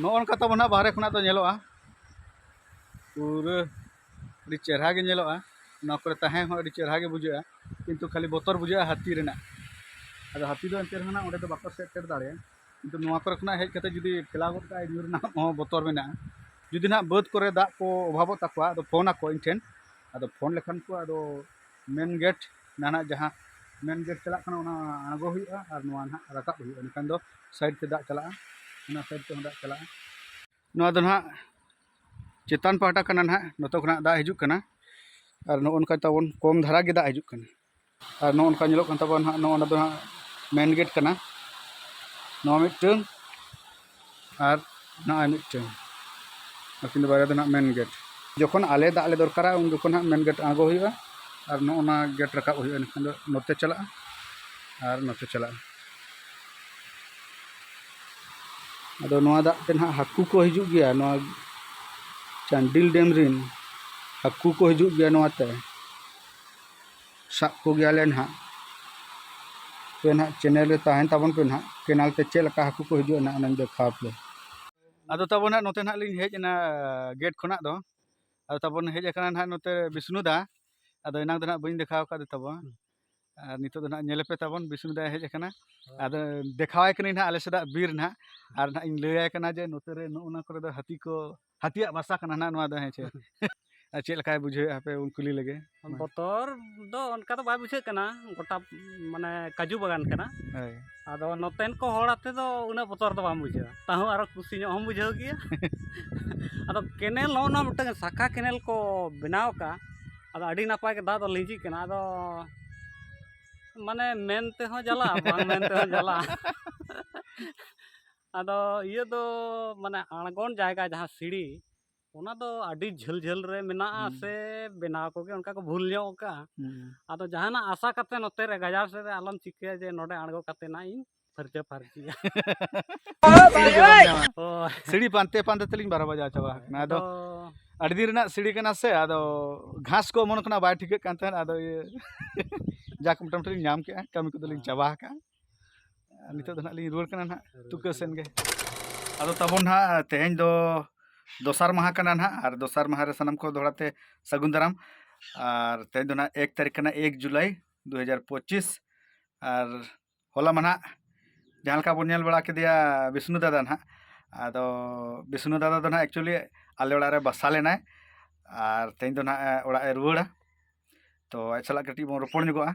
ᱱᱚᱜᱼᱚ ᱱᱚᱝᱠᱟ ᱛᱟᱵᱚᱱ ᱱᱟᱦᱟᱜ ᱵᱟᱦᱨᱮ ᱠᱷᱚᱱᱟᱜ ᱫᱚ ᱧᱮᱞᱚᱜᱼᱟ, ᱯᱩᱨᱟᱹ ᱟᱹᱰᱤ ᱪᱮᱦᱨᱟ ᱜᱮ ᱧᱮᱞᱚᱜᱼᱟ᱾ ᱱᱚᱣᱟ ᱠᱚᱨᱮ ᱛᱟᱦᱮᱸ ᱦᱚᱸ ᱟᱹᱰᱤ ᱪᱮᱦᱨᱟ ᱜᱮ ᱵᱩᱡᱷᱟᱹᱜᱼᱟ, ᱠᱤᱱᱛᱩ ᱠᱷᱟᱹᱞᱤ ᱵᱚᱛᱚᱨ ᱵᱩᱡᱷᱟᱹᱜᱼᱟ ᱦᱟᱹᱛᱤ ᱨᱮᱱᱟᱜ᱾ ᱟᱫᱚ ᱦᱟᱹᱛᱤ ᱫᱚ ᱮᱱᱛᱮ ᱨᱮᱦᱚᱸ ᱱᱟᱜ ᱚᱸᱰᱮ ᱫᱚ ᱵᱟᱠᱚ ᱥᱮᱴᱮᱨ ᱫᱟᱲᱮᱭᱟᱜᱼᱟ, ᱠᱤᱱᱛᱩ ᱱᱚᱣᱟ ᱠᱚᱨᱮ ᱠᱷᱚᱱᱟᱜ ᱦᱮᱡ ᱠᱟᱛᱮ ᱡᱩᱫᱤ ᱴᱷᱮᱞᱟᱣ ᱜᱚᱫ ᱠᱟᱜᱼᱟᱭ, ᱧᱩᱨ ᱨᱮᱱᱟᱜ ᱦᱚᱸ ᱵᱚᱛᱚᱨ ᱢᱮᱱᱟᱜᱼᱟ᱾ ᱡᱩᱫᱤ ᱱᱟᱜ ᱵᱟᱹᱫᱽ ᱠᱚᱨᱮ ᱫᱟᱜ ᱠᱚ ᱚᱵᱷᱟᱵᱚᱜ ᱛᱟᱠᱚᱣᱟ, ᱟᱫᱚ ᱯᱷᱳᱱ ᱟᱠᱚ ᱤᱧ ᱴᱷᱮᱱ, ᱟᱫᱚ ᱯᱷᱳᱱ ᱞᱮᱠᱷᱟᱱ ᱠᱚ, ᱟᱫᱚ ᱢᱮᱱ ᱜᱮᱴ ᱱᱟᱦᱟᱜ ᱡᱟᱦᱟᱸ ᱢᱮᱱ ᱜᱮᱴ ᱪᱟᱞᱟᱜ ᱠᱟᱱᱟ, ᱚᱱᱟ ᱟᱬᱜᱚ ᱦᱩᱭᱩᱜᱼᱟ ᱟᱨ ᱱᱚᱣᱟ ᱱᱟᱦᱟᱜ ᱨᱟᱠᱟᱵ ᱦᱩᱭᱩᱜᱼᱟ, ᱮᱱᱠᱷᱟᱱ ᱫᱚ ᱥᱟᱭᱤᱰ ᱛᱮ ᱫᱟᱜ ᱪᱟᱞᱟᱜᱼᱟ, ᱚᱱᱟ ᱥᱟᱭᱤᱰ ᱛᱮᱦᱚᱸ ᱫᱟᱜ ᱪᱟᱞᱟᱜᱼᱟ᱾ ᱱᱚᱣᱟ ᱫᱚ ᱱᱟᱦᱟᱜ ᱪᱮᱛᱟᱱ ᱯᱟᱦᱴᱟ ᱠᱟᱱᱟ ᱱᱟᱦᱟᱜ, ᱱᱚᱛᱮ ᱠᱷᱚᱱᱟᱜ ᱫᱟᱜ ᱦᱤᱡᱩᱜ ᱠᱟᱱᱟ᱾ ᱟᱨ ᱱᱚᱜᱼᱚ ᱱᱚᱝᱠᱟ ᱛᱟᱵᱚᱱ ᱠᱚᱢ ᱫᱷᱟᱨᱟ ᱜᱮ ᱫᱟᱜ ᱦᱤᱡᱩᱜ ᱠᱟᱱᱟ᱾ ᱟᱨ ᱱᱚᱜᱼᱚ ᱱᱚᱝᱠᱟ ᱧᱮᱞᱚᱜ ᱠᱟᱱ ᱛᱟᱵᱚᱱᱟ ᱱᱟᱦᱟᱜ, ᱱᱚᱜᱼᱚ ᱱᱚᱣᱟ ᱫᱚ ᱱᱟᱦᱟᱜ ᱢᱮᱱ ᱜᱮᱴ ᱠᱟᱱᱟ, ᱱᱚᱣᱟ ᱢᱤᱫᱴᱟᱹᱝ ᱟᱨ ᱱᱚᱜᱼᱚᱭ ᱢᱤᱫᱴᱟᱹᱝ, ᱱᱩᱠᱤᱱ ᱫᱚ ᱵᱟᱨᱭᱟ ᱫᱚ ᱱᱟᱦᱟᱜ ᱢᱮᱱ ᱜᱮᱴ᱾ ᱡᱚᱠᱷᱚᱱ ᱟᱞᱮ ᱫᱟᱜ ᱞᱮ ᱫᱚᱨᱠᱟᱨᱟ, ᱩᱱ ᱡᱚᱠᱷᱚᱱ ᱱᱟᱦᱟᱜ ᱢᱮᱱ ᱜᱮᱴ ᱟᱬᱜᱚ ᱦᱩᱭᱩᱜᱼᱟ ᱟᱨ ᱱᱚᱜᱼᱚ ᱱᱟ ᱜᱮᱴ ᱨᱟᱠᱟᱵ ᱦᱩᱭᱩᱜᱼᱟ, ᱮᱱᱠᱷᱟᱱ ᱫᱚ ᱱᱚᱛᱮ ᱪᱟᱞᱟᱜᱼᱟ ᱟᱨ ᱱᱚᱛᱮ ᱪᱟᱞᱟᱜᱼᱟ᱾ ᱟᱫᱚ ᱱᱚᱣᱟ ᱫᱟᱜ ᱛᱮ ᱱᱟᱦᱟᱜ ᱦᱟᱹᱠᱩ ᱠᱚ ᱦᱤᱡᱩᱜ ᱜᱮᱭᱟ, ᱱᱚᱣᱟ ᱪᱟᱱᱰᱤᱞ ᱰᱮᱢ ᱨᱮᱱ ᱦᱟᱹᱠᱩ ᱠᱚ ᱦᱤᱡᱩᱜ ᱜᱮᱭᱟ ᱱᱚᱣᱟ ᱛᱮ᱾ ᱥᱟᱵ ᱠᱚᱜᱮᱭᱟᱞᱮ ᱱᱟᱦᱟᱜ᱾ ᱟᱯᱮ ᱱᱟᱦᱟᱜ ᱪᱮᱱᱮᱞ ᱨᱮ ᱛᱟᱦᱮᱱ ᱛᱟᱵᱚᱱ ᱯᱮ ᱱᱟᱦᱟᱜ, ᱠᱮᱱᱟᱞ ᱛᱮ ᱪᱮᱫ ᱞᱮᱠᱟ ᱦᱟᱹᱠᱩ ᱠᱚ ᱦᱤᱡᱩᱜᱼᱟ ᱱᱟᱦᱟᱜ, ᱚᱱᱟᱧ ᱫᱮᱠᱷᱟᱣ ᱯᱮ᱾ ᱟᱫᱚ ᱛᱟᱵᱚᱱ ᱱᱟᱦᱟᱜ ᱱᱚᱛᱮ ᱱᱟᱦᱟᱜ ᱞᱤᱧ ᱦᱮᱡ ᱮᱱᱟ ᱜᱮᱴ ᱠᱷᱚᱱᱟᱜ ᱫᱚ᱾ ᱟᱫᱚ ᱛᱟᱵᱚᱱ ᱦᱮᱡ ᱟᱠᱟᱱᱟ ᱱᱟᱦᱟᱜ ᱱᱚᱛᱮ ᱵᱤᱥᱱᱩ ᱫᱟ᱾ ᱟᱫᱚ ᱮᱱᱟᱝ ᱫᱚ ᱱᱟᱦᱟᱜ ᱵᱟᱹᱧ ᱫᱮᱠᱷᱟᱣ ᱟᱠᱟᱫ ᱛᱟᱵᱚᱱ᱾ ᱟᱨ ᱱᱤᱛᱚᱜ ᱫᱚ ᱱᱟᱦᱟᱜ ᱧᱮᱞᱮᱯᱮ ᱛᱟᱵᱚᱱ, ᱵᱤᱥᱱᱩ ᱫᱟᱭ ᱦᱮᱡ ᱟᱠᱟᱱᱟ᱾ ᱟᱫᱚ ᱫᱮᱠᱷᱟᱣᱟᱭ ᱠᱟᱹᱱᱟᱹᱧ ᱱᱟᱦᱟᱜ ᱟᱞᱮ ᱥᱮᱫᱟᱜ ᱵᱤᱨ ᱱᱟᱦᱟᱜ, ᱟᱨ ᱱᱟᱦᱟᱜ ᱤᱧ ᱞᱟᱹᱭᱟᱭ ᱠᱟᱱᱟ ᱡᱮ ᱱᱚᱛᱮ ᱨᱮ ᱱᱚᱜᱼᱚ ᱱᱚᱣᱟ ᱠᱚᱨᱮ ᱫᱚ ᱦᱟᱹᱛᱤ ᱠᱚ, ᱦᱟᱹᱛᱤᱭᱟᱜ ᱵᱟᱥᱟ ᱠᱟᱱᱟ ᱱᱟᱦᱟᱜ ᱱᱚᱣᱟ ᱫᱚ, ᱦᱮᱸ ᱪᱮ? ᱟᱨ ᱪᱮᱫ ᱞᱮᱠᱟᱭ ᱵᱩᱡᱷᱟᱹᱣᱮᱫᱼᱟ ᱦᱟᱯᱮ ᱩᱱ ᱠᱩᱞᱤ ᱞᱮᱜᱮ᱾ ᱢᱟ᱾ ᱵᱚᱛᱚᱨ ᱫᱚ ᱚᱱᱠᱟ ᱫᱚ ᱵᱟᱭ ᱵᱩᱡᱷᱟᱹᱜ ᱠᱟᱱᱟ, ᱜᱚᱴᱟ ᱢᱟᱱᱮ ᱠᱟᱡᱩ ᱵᱟᱜᱟᱱ ᱠᱟᱱᱟ᱾ ᱦᱳᱭ᱾ ᱟᱫᱚ ᱱᱚᱛᱮᱱ ᱠᱚ ᱦᱚᱲ ᱟᱛᱮ ᱫᱚ ᱩᱱᱟᱹᱜ ᱵᱚᱛᱚᱨ ᱫᱚ ᱵᱟᱢ ᱵᱩᱡᱷᱟᱹᱣᱟ, ᱛᱟᱦᱩᱸ ᱟᱨᱚ ᱠᱩᱥᱤ ᱧᱚᱜ ᱦᱚᱢ ᱵᱩᱡᱷᱟᱹᱣ ᱜᱮᱭᱟ᱾ ᱟᱫᱚ ᱠᱮᱱᱮᱞ ᱱᱚᱜᱼᱚ ᱱᱚᱣᱟ ᱢᱤᱫᱴᱟᱝ ᱥᱟᱠᱷᱟ ᱠᱮᱱᱮᱞ ᱠᱚ ᱵᱮᱱᱟᱣ ᱟᱠᱟᱫᱼᱟ, ᱟᱫᱚ ᱟᱹᱰᱤ ᱱᱟᱯᱟᱭ ᱜᱮ ᱫᱟᱜ ᱫᱚ ᱞᱤᱸᱡᱤᱜ ᱠᱟᱱᱟ᱾ ᱟᱫᱚ ᱢᱟᱱᱮ ᱢᱮᱱ ᱛᱮᱦᱚᱸ ᱡᱟᱞᱟ, ᱵᱟᱝ ᱢᱮᱱ ᱛᱮᱦᱚᱸ ᱡᱟᱞᱟ᱾ ᱟᱫᱚ ᱤᱭᱟᱹ ᱫᱚ ᱢᱟᱱᱮ ᱟᱬᱜᱚᱱ ᱡᱟᱭᱜᱟ ᱡᱟᱦᱟᱸ ᱥᱤᱲᱤ, ᱚᱱᱟ ᱫᱚ ᱟᱹᱰᱤ ᱡᱷᱟᱹᱞ ᱡᱷᱟᱹᱞ ᱨᱮ ᱢᱮᱱᱟᱜᱼᱟ᱾ ᱦᱩᱸ᱾ ᱥᱮ ᱵᱮᱱᱟᱣ ᱠᱚᱜᱮ ᱚᱱᱠᱟ ᱠᱚ ᱵᱷᱩᱞ ᱧᱚᱜ ᱟᱠᱟᱜᱼᱟ᱾ ᱦᱩᱸ᱾ ᱟᱫᱚ ᱡᱟᱦᱟᱱᱟᱜ ᱟᱥᱟ ᱠᱟᱛᱮ ᱱᱚᱛᱮ ᱨᱮ ᱜᱟᱡᱟᱲ ᱥᱮᱫ ᱨᱮ ᱟᱞᱚᱢ ᱪᱤᱠᱟᱹᱭᱟ ᱡᱮ ᱱᱚᱰᱮ ᱟᱬᱜᱚ ᱠᱟᱛᱮ ᱱᱟᱜ ᱤᱧ ᱯᱷᱟᱨᱪᱟ ᱯᱷᱟᱨᱪᱤᱜᱼᱟ᱾ ᱦᱳᱭ᱾ ᱥᱤᱲᱤ ᱯᱟᱱᱛᱮ ᱯᱟᱱᱛᱮ ᱛᱮᱞᱤᱧ ᱵᱟᱨᱚ ᱵᱟᱡᱟᱣ ᱪᱟᱵᱟ ᱟᱠᱟᱱᱟ᱾ ᱟᱫᱚ ᱟᱫᱚ ᱟᱹᱰᱤ ᱫᱤᱱ ᱨᱮᱱᱟᱜ ᱥᱤᱲᱤ ᱠᱟᱱᱟ ᱥᱮ, ᱟᱫᱚ ᱜᱷᱟᱥ ᱠᱚ ᱚᱢᱚᱱ ᱠᱟᱱᱟ, ᱵᱟᱭ ᱴᱷᱤᱠᱟᱹᱜ ᱠᱟᱱ ᱛᱟᱦᱮᱸᱫ᱾ ᱟᱫᱚ ᱤᱭᱟᱹ ᱡᱟᱠ ᱢᱚᱴᱟᱢᱩᱴᱤ ᱞᱤᱧ ᱧᱟᱢ ᱠᱮᱜᱼᱟ, ᱠᱟᱹᱢᱤ ᱠᱚᱫᱚ ᱞᱤᱧ ᱪᱟᱵᱟ ᱟᱠᱟᱜᱼᱟ᱾ ᱟᱨ ᱱᱤᱛᱚᱜ ᱫᱚ ᱱᱟᱦᱟᱜ ᱞᱤᱧ ᱨᱩᱣᱟᱹᱲ ᱠᱟᱱᱟ ᱱᱟᱦᱟᱜ ᱨᱩᱣᱟᱹᱲ ᱛᱩᱠᱟᱹ ᱠᱟᱱᱟ᱾ ᱥᱮᱱ ᱜᱮ᱾ ᱟᱫᱚ ᱛᱟᱵᱚᱱ ᱱᱟᱦᱟᱜ ᱛᱮᱦᱮᱧ ᱫᱚ ᱫᱚᱥᱟᱨ ᱢᱟᱦᱟ ᱠᱟᱱᱟ ᱱᱟᱦᱟᱜ, ᱟᱨ ᱫᱚᱥᱟᱨ ᱢᱟᱦᱟ ᱨᱮ ᱥᱟᱱᱟᱢ ᱠᱚ ᱫᱚᱦᱲᱟ ᱛᱮ ᱥᱟᱹᱜᱩᱱ ᱫᱟᱨᱟᱢ᱾ ᱟᱨ ᱛᱮᱦᱮᱧ ᱫᱚ ᱱᱟᱦᱟᱜ ᱮᱠ ᱛᱟᱹᱨᱤᱠᱷ ᱠᱟᱱᱟ, ᱮᱠ ᱡᱩᱞᱟᱭ ᱫᱩ ᱦᱟᱡᱟᱨ ᱯᱚᱸᱪᱤᱥ᱾ ᱟᱨ ᱦᱚᱞᱟ ᱢᱟ ᱱᱟᱦᱟᱜ ᱡᱟᱦᱟᱸ ᱞᱮᱠᱟ ᱵᱚᱱ ᱧᱮᱞ ᱵᱟᱲᱟ ᱠᱮᱫᱮᱭᱟ ᱵᱤᱥᱱᱩ ᱫᱟᱫᱟ ᱱᱟᱦᱟᱜ, ᱟᱫᱚ ᱵᱤᱥᱱᱩ ᱫᱟᱫᱟ ᱫᱚ ᱱᱟᱦᱟᱜ actually ᱟᱞᱮ ᱚᱲᱟᱜ ᱨᱮ ᱵᱟᱥᱟ ᱞᱮᱱᱟᱭ, ᱟᱨ ᱛᱮᱦᱮᱧ ᱫᱚ ᱱᱟᱦᱟᱜ ᱚᱲᱟᱜ ᱮ ᱨᱩᱣᱟᱹᱲᱟ᱾ ᱛᱚ ᱟᱡ ᱥᱟᱞᱟᱜ ᱠᱟᱹᱴᱤᱡ ᱵᱚᱱ ᱨᱚᱯᱚᱲ ᱧᱚᱜᱚᱜᱼᱟ᱾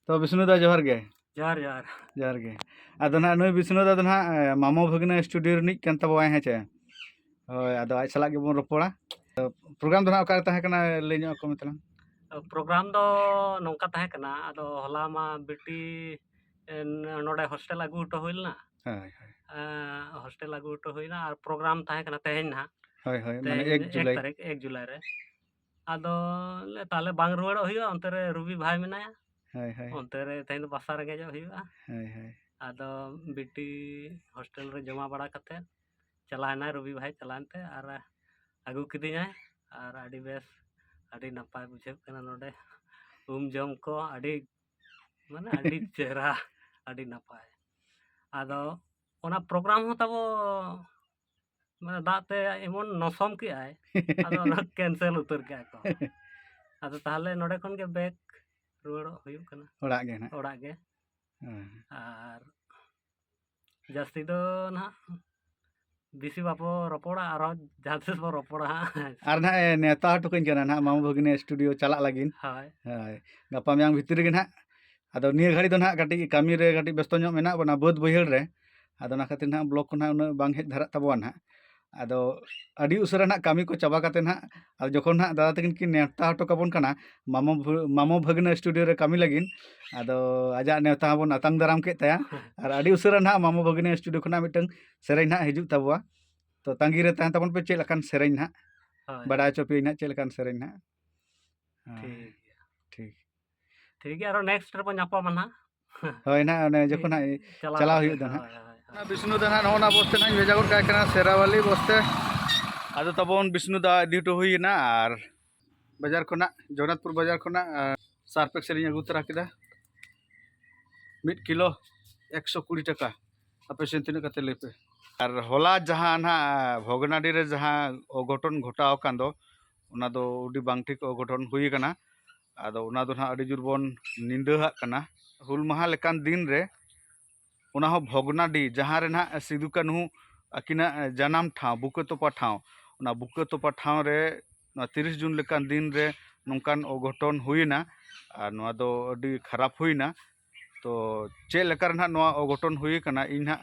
ᱛᱚ ᱵᱤᱥᱱᱩ ᱫᱟ, ᱡᱚᱦᱟᱨ ᱜᱮ᱾ ᱡᱚᱦᱟᱨ, ᱡᱚᱦᱟᱨ᱾ ᱡᱚᱦᱟᱨ ᱜᱮ᱾ ᱟᱫᱚ ᱱᱟᱦᱟᱜ ᱱᱩᱭ ᱵᱤᱥᱱᱩ ᱫᱟ ᱫᱚ ᱱᱟᱦᱟᱜ, ᱮ, ᱢᱟᱢᱚ ᱵᱷᱟᱹᱜᱽᱱᱟᱹ ᱥᱴᱩᱰᱤᱭᱳ ᱨᱤᱱᱤᱡ ᱠᱟᱱ ᱛᱟᱵᱚᱣᱟᱭ, ᱦᱮᱸ ᱪᱮ? ᱦᱳᱭ, ᱟᱫᱚ ᱟᱡ ᱥᱟᱞᱟᱜ ᱜᱮᱵᱚᱱ ᱨᱚᱯᱚᱲᱟ᱾ ᱛᱚ ᱯᱨᱳᱜᱨᱟᱢ ᱫᱚ ᱱᱟᱦᱟᱜ ᱚᱠᱟᱨᱮ ᱛᱟᱦᱮᱸ ᱠᱟᱱᱟ, ᱞᱟᱹᱭ ᱧᱚᱜ ᱟᱠᱚ ᱢᱮ ᱛᱟᱞᱟᱝ᱾ ᱯᱨᱳᱜᱨᱟᱢ ᱫᱚ ᱱᱚᱝᱠᱟ ᱛᱟᱦᱮᱸ ᱠᱟᱱᱟ, ᱟᱫᱚ ᱦᱚᱞᱟ ᱢᱟ ᱵᱤᱴᱤ, ᱮ, ᱱᱚᱰᱮ ᱦᱳᱥᱴᱮᱞ ᱟᱹᱜᱩ ᱦᱚᱴᱚ ᱦᱩᱭ ᱞᱮᱱᱟ᱾ ᱦᱳᱭ, ᱦᱳᱭ᱾ ᱮ, ᱦᱳᱥᱴᱮᱞ ᱟᱹᱜᱩ ᱦᱚᱴᱚ ᱦᱩᱭᱱᱟ, ᱟᱨ ᱯᱨᱳᱜᱨᱟᱢ ᱛᱟᱦᱮᱸ ᱠᱟᱱᱟ ᱛᱮᱦᱮᱧ ᱱᱟᱦᱟᱜ᱾ ᱦᱳᱭ, ᱦᱳᱭ, ᱢᱟᱱᱮ ᱛᱮᱦᱮᱧ ᱮᱠ ᱮᱠ ᱡᱩᱞᱟᱭ᱾ ᱛᱟᱹᱨᱤᱠᱷ, ᱮᱠ ᱡᱩᱞᱟᱭ ᱨᱮ᱾ ᱟᱫᱚ ᱞᱮ, ᱛᱟᱦᱞᱮ ᱵᱟᱝ ᱨᱩᱣᱟᱹᱲᱚᱜ ᱦᱩᱭᱩᱜᱼᱟ, ᱚᱱᱛᱮ ᱨᱮ ᱨᱚᱵᱤ ᱵᱷᱟᱭ ᱢᱮᱱᱟᱭᱟ᱾ ᱦᱳᱭ, ᱦᱳᱭ᱾ ᱚᱱᱛᱮ ᱨᱮ ᱛᱮᱦᱮᱧ ᱫᱚ ᱵᱟᱥᱟ ᱨᱮᱸᱜᱮᱡᱚᱜ ᱦᱩᱭᱩᱜᱼᱟ᱾ ᱦᱳᱭ, ᱦᱳᱭ᱾ ᱟᱫᱚ ᱵᱤᱴᱤ ᱦᱳᱥᱴᱮᱞ ᱨᱮ ᱡᱚᱢᱟ ᱵᱟᱲᱟ ᱠᱟᱛᱮᱫ ᱪᱟᱞᱟᱣᱮᱱᱟᱭ, ᱨᱚᱵᱤ ᱵᱷᱟᱭ ᱪᱟᱞᱟᱣᱮᱱᱛᱮ ᱟᱨ ᱟᱹᱜᱩ ᱠᱤᱫᱤᱧᱟᱭ, ᱟᱨ ᱟᱹᱰᱤ ᱵᱮᱥ, ᱟᱹᱰᱤ ᱱᱟᱯᱟᱭ ᱵᱩᱡᱷᱟᱹᱜ ᱠᱟᱱᱟ ᱱᱚᱰᱮ᱾ ᱩᱢ ᱡᱚᱢ ᱠᱚ ᱟᱹᱰᱤ, ᱢᱟᱱᱮ ᱟᱹᱰᱤ ᱪᱮᱦᱨᱟ, ᱟᱹᱰᱤ ᱱᱟᱯᱟᱭ᱾ ᱟᱫᱚ ᱚᱱᱟ ᱯᱨᱳᱜᱨᱟᱢ ᱦᱚᱸ ᱛᱟᱵᱚ, ᱢᱟᱱᱮ ᱫᱟᱜ ᱛᱮ ᱮᱢᱚᱱ ᱱᱚᱥᱚᱢ ᱠᱮᱜᱼᱟᱭ, ᱟᱫᱚ ᱚᱱᱟ ᱠᱮᱱᱥᱮᱞ ᱩᱛᱟᱹᱨ ᱠᱮᱜᱼᱟ ᱠᱚ᱾ ᱟᱫᱚ ᱛᱟᱦᱞᱮ ᱱᱚᱰᱮ ᱠᱷᱚᱱ ᱜᱮ ᱵᱮᱠ ᱨᱩᱣᱟᱹᱲᱚᱜ ᱦᱩᱭᱩᱜ ᱠᱟᱱᱟ ᱚᱲᱟᱜ ᱜᱮ ᱱᱟᱦᱟᱜ᱾ ᱚᱲᱟᱜ ᱜᱮ᱾ ᱦᱮᱸ᱾ ᱟᱨ ᱡᱟᱹᱥᱛᱤ ᱫᱚ ᱱᱟᱦᱟᱜ ᱵᱮᱥᱤ ᱵᱟᱵᱚ ᱨᱚᱯᱚᱲᱟ, ᱟᱨᱦᱚᱸ ᱡᱟᱦᱟᱸ ᱛᱤᱥ ᱵᱚ ᱨᱚᱯᱚᱲᱟ ᱦᱟᱸᱜ᱾ ᱟᱨ ᱱᱟᱦᱟᱜ ᱮ ᱱᱮᱣᱛᱟ ᱦᱚᱴᱚ ᱠᱟᱹᱧ ᱠᱟᱱᱟ ᱱᱟᱦᱟᱜ ᱢᱟᱢᱚ ᱵᱷᱟᱹᱜᱽᱱᱟᱹ ᱥᱴᱩᱰᱤᱭᱳ ᱪᱟᱞᱟᱜ ᱞᱟᱹᱜᱤᱫ᱾ ᱦᱳᱭ᱾ ᱦᱳᱭ, ᱜᱟᱯᱟ ᱢᱮᱭᱟᱝ ᱵᱷᱤᱛᱤᱨ ᱨᱮᱜᱮ ᱱᱟᱦᱟᱜ᱾ ᱟᱫᱚ ᱱᱤᱭᱟᱹ ᱜᱷᱟᱹᱲᱤ ᱫᱚ ᱱᱟᱦᱟᱜ ᱠᱟᱹᱴᱤᱡ ᱠᱟᱹᱢᱤ ᱨᱮ ᱠᱟᱹᱴᱤᱡ ᱵᱮᱥᱛᱚ ᱧᱚᱜ ᱢᱮᱱᱟᱜ ᱵᱚᱱᱟ ᱵᱟᱹᱫᱽ ᱵᱟᱹᱭᱦᱟᱹᱲ ᱨᱮ᱾ ᱟᱫᱚ ᱚᱱᱟ ᱠᱷᱟᱹᱛᱤᱨ ᱱᱟᱦᱟᱜ ᱵᱞᱚᱜ ᱠᱚ ᱱᱟᱦᱟᱜ ᱩᱱᱟᱹᱜ ᱵᱟᱝ ᱦᱮᱡ ᱫᱷᱟᱨᱟᱜ ᱛᱟᱵᱚᱱᱟ ᱱᱟᱦᱟᱜ᱾ ᱟᱫᱚ ᱟᱹᱰᱤ ᱩᱥᱟᱹᱨᱟ ᱱᱟᱦᱟᱜ ᱠᱟᱹᱢᱤ ᱠᱚ ᱪᱟᱵᱟ ᱠᱟᱛᱮ ᱱᱟᱦᱟᱜ, ᱟᱨ ᱡᱚᱠᱷᱚᱱ ᱱᱟᱦᱟᱜ ᱫᱟᱫᱟ ᱛᱟᱹᱠᱤᱱ ᱠᱤᱱ ᱱᱮᱣᱛᱟ ᱦᱚᱴᱚ ᱠᱟᱵᱚᱱ ᱠᱟᱱᱟ ᱢᱟᱢᱚ ᱵᱷᱟᱹ-, ᱢᱟᱢᱚ ᱵᱷᱟᱹᱜᱽᱱᱟᱹ ᱥᱴᱩᱰᱤᱭᱳ ᱨᱮ ᱠᱟᱹᱢᱤ ᱞᱟᱹᱜᱤᱫ, ᱟᱫᱚ ᱟᱡᱟᱜ ᱱᱮᱣᱛᱟ ᱦᱚᱸᱵᱚᱱ ᱟᱛᱟᱝ ᱫᱟᱨᱟᱢ ᱠᱮᱫ ᱛᱟᱭᱟ᱾ ᱟᱨ ᱟᱹᱰᱤ ᱩᱥᱟᱹᱨᱟ ᱱᱟᱦᱟᱜ ᱢᱟᱢᱚ ᱵᱷᱟᱹᱜᱽᱱᱟᱹ ᱥᱴᱩᱰᱤᱭᱳ ᱠᱷᱚᱱᱟᱜ ᱢᱤᱫᱴᱟᱝ ᱥᱮᱨᱮᱧ ᱱᱟᱦᱟᱜ ᱦᱤᱡᱩᱜ ᱛᱟᱵᱚᱣᱟ᱾ ᱛᱚ ᱛᱟᱺᱜᱤ ᱨᱮ ᱛᱟᱦᱮᱸ ᱛᱟᱵᱚᱱ ᱯᱮ ᱪᱮᱫ ᱞᱮᱠᱟᱱ ᱥᱮᱨᱮᱧ ᱱᱟᱦᱟᱜ᱾ ᱦᱳᱭ᱾ ᱵᱟᱰᱟᱭ ᱦᱚᱪᱚ ᱯᱮᱭᱟᱹᱧ ᱱᱟᱦᱟᱜ ᱪᱮᱫ ᱞᱮᱠᱟᱱ ᱥᱮᱨᱮᱧ ᱱᱟᱦᱟᱜ᱾ ᱦᱮᱸ᱾ ᱴᱷᱤᱠ ᱜᱮᱭᱟ᱾ ᱴᱷᱤᱠ᱾ ᱴᱷᱤᱠ ᱜᱮᱭᱟ, ᱟᱨᱚ ᱱᱮᱠᱥᱴ ᱨᱮᱵᱚᱱ ᱧᱟᱯᱟᱢᱟ ᱱᱟᱦᱟᱜ᱾ ᱦᱳᱭ ᱱᱟᱦᱟᱜ, ᱚᱱᱮ ᱡᱚᱠᱷᱚᱱ ᱦᱟᱸᱜ ᱪᱟᱞᱟᱣ ᱪᱟᱞᱟᱣ ᱠᱟᱛᱮ, ᱦᱩᱭᱩᱜ ᱫᱚ ᱱᱟᱦᱟᱜ᱾ ᱦᱳᱭ, ᱦᱳᱭ, ᱦᱳᱭ᱾ ᱚᱱᱟ ᱵᱤᱥᱱᱩ ᱫᱟ ᱱᱟᱦᱟᱜ ᱱᱚᱜᱼᱚ ᱱᱟ ᱵᱚᱥᱛᱮ ᱱᱟᱦᱟᱜ ᱤᱧ ᱵᱷᱮᱡᱟ ᱜᱚᱫ ᱠᱟᱭ ᱠᱟᱱᱟ, ᱥᱮᱨᱟᱣᱟᱞᱤ ᱵᱚᱥᱛᱮ᱾ ᱟᱫᱚ ᱛᱟᱵᱚᱱ ᱵᱤᱥᱱᱩ ᱫᱟ ᱤᱫᱤ ᱦᱚᱴᱚ ᱦᱩᱭ ᱮᱱᱟ, ᱟᱨ ᱵᱟᱡᱟᱨ ᱠᱷᱚᱱᱟᱜ, ᱡᱚᱜᱚᱱᱱᱟᱛᱷᱯᱩᱨ ᱵᱟᱡᱟᱨ ᱠᱷᱚᱱᱟᱜ, ᱟᱨ ᱥᱟᱨᱯᱷ ᱮᱠᱥᱮᱞ ᱤᱧ ᱟᱹᱜᱩ ᱛᱚᱨᱟ ᱠᱮᱫᱟ, ᱢᱤᱫ ᱠᱤᱞᱳ ᱮᱠᱥᱚ ᱠᱩᱲᱤ ᱴᱟᱠᱟ᱾ ᱟᱯᱮ ᱥᱮᱱ ᱛᱤᱱᱟᱹᱜ ᱠᱟᱛᱮ ᱞᱟᱹᱭ ᱯᱮ? ᱟᱨ ᱦᱚᱞᱟ ᱡᱟᱦᱟᱸ ᱱᱟᱦᱟᱜ ᱵᱷᱚᱜᱽᱱᱟᱰᱤ ᱨᱮ ᱡᱟᱦᱟᱸ ᱚᱜᱷᱚᱴᱚᱱ ᱜᱷᱚᱴᱟᱣ ᱟᱠᱟᱱ ᱫᱚ, ᱚᱱᱟ ᱫᱚ ᱟᱹᱰᱤ ᱵᱟᱝ ᱴᱷᱤᱠ ᱚᱜᱷᱚᱴᱚᱱ ᱦᱩᱭ ᱟᱠᱟᱱᱟ᱾ ᱟᱫᱚ ᱚᱱᱟ ᱫᱚ ᱱᱟᱦᱟᱜ ᱟᱹᱰᱤ ᱡᱳᱨ ᱵᱚᱱ ᱱᱤᱱᱫᱟᱹ ᱟᱜ ᱠᱟᱱᱟ᱾ ᱦᱩᱞ ᱢᱟᱦᱟ ᱞᱮᱠᱟᱱ ᱫᱤᱱ ᱨᱮ, ᱚᱱᱟ ᱦᱚᱸ ᱵᱷᱚᱜᱽᱱᱟᱰᱤ, ᱡᱟᱦᱟᱸ ᱨᱮ ᱱᱟᱦᱟᱜ ᱥᱤᱫᱩ ᱠᱟᱹᱱᱦᱩ ᱟᱹᱠᱤᱱᱟᱜ ᱡᱟᱱᱟᱢ ᱴᱷᱟᱶ, ᱵᱩᱠᱟᱹ ᱛᱚᱯᱟ ᱴᱷᱟᱶ, ᱚᱱᱟ ᱵᱩᱠᱟᱹ ᱛᱚᱯᱟ ᱴᱷᱟᱶ ᱨᱮ ᱱᱚᱣᱟ ᱛᱤᱨᱤᱥ ᱡᱩᱱ ᱞᱮᱠᱟᱱ ᱫᱤᱱ ᱨᱮ ᱱᱚᱝᱠᱟᱱ ᱚᱜᱷᱚᱴᱚᱱ ᱦᱩᱭᱮᱱᱟ᱾ ᱟᱨ ᱱᱚᱣᱟ ᱫᱚ ᱟᱹᱰᱤ ᱠᱷᱟᱨᱟᱯ ᱦᱩᱭᱮᱱᱟ᱾ ᱛᱚ ᱪᱮᱫ ᱞᱮᱠᱟ ᱨᱮ ᱱᱟᱦᱟᱜ ᱱᱚᱣᱟ ᱚᱜᱷᱚᱴᱚᱱ ᱦᱩᱭ ᱟᱠᱟᱱᱟ, ᱤᱧ ᱱᱟᱦᱟᱜ